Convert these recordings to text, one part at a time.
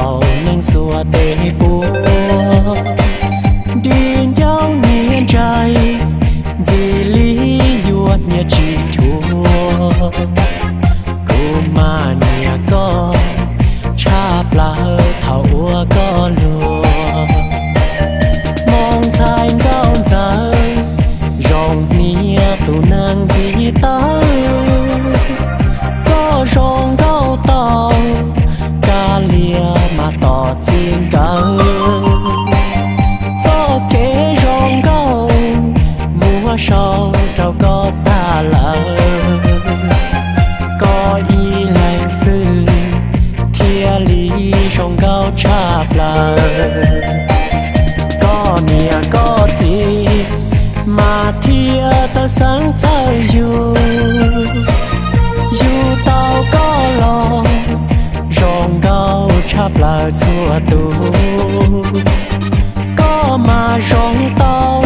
tau neeg xuas tes puag, nrig ncauj niam ntsais, ntxim li yuav hnia tsis dhuav. Kuv mas nyiam koj tshaj plaws thaum ua koj luag, moo ntxhais nkauj ntxawm, zoo hnia tus neeg ntxim tawv. Koj zoo nkauj tau, kav liam mas tos txij nkawm. Txoj kev zoo nkauj muab sau rau koj tag lawm. Koj ib leeg xwb thiaj li zoo nkauj tshaj plaws. Koj niam koj txiv mas thiaj txawj xeeb txawj yug, yug tau koj los zoo nkauj tshaj plaws txhua tus. Koj mas zoo tau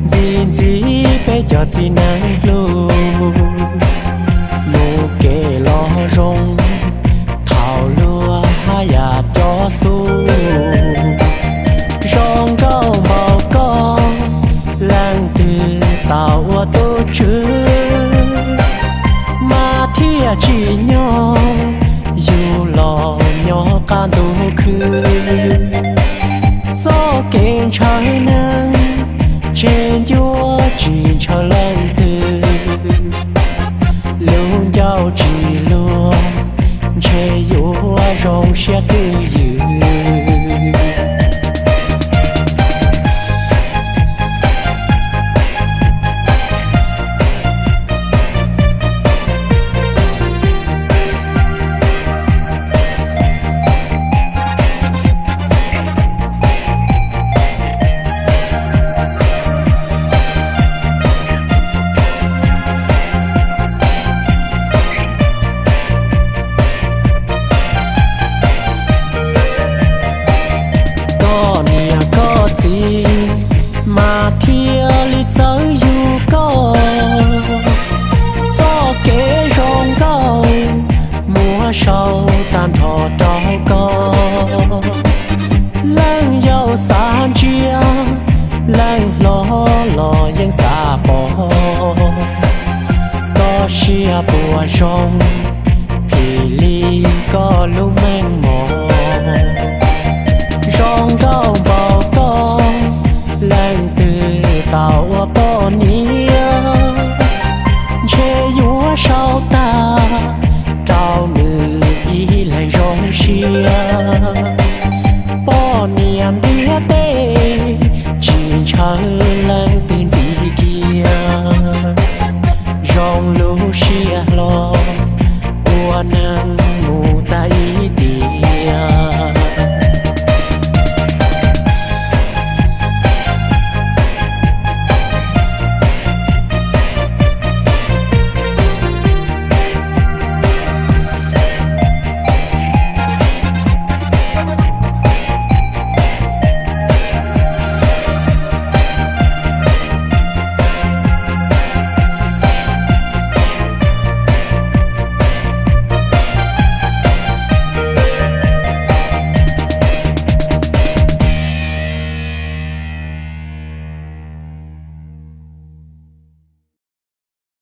ntxim ntxim peb cov txiv neej hlub, mus kev los zoo thaum luag haj yam cov xub. Zoo nkauj npaum koj leej twg tau ua tus tswv mas thiaj tsim nyog yug los nyob qab ntuj khwb. Txoj kev ntshaw neeg tseg ncuab tsis ntshaw leej twg, lub ncauj tsis luag ntshe yuav zoo siab twj ywm. Koj niam koj txiv mas thiaj li txawj yug koj. Txoj kev zoo nkauj muab sau tag nrho rau koj. Leej yau xav ntsia, leej hlob los yeej xav pom. Koj siab puas zoo, phim li koj lub meej mom.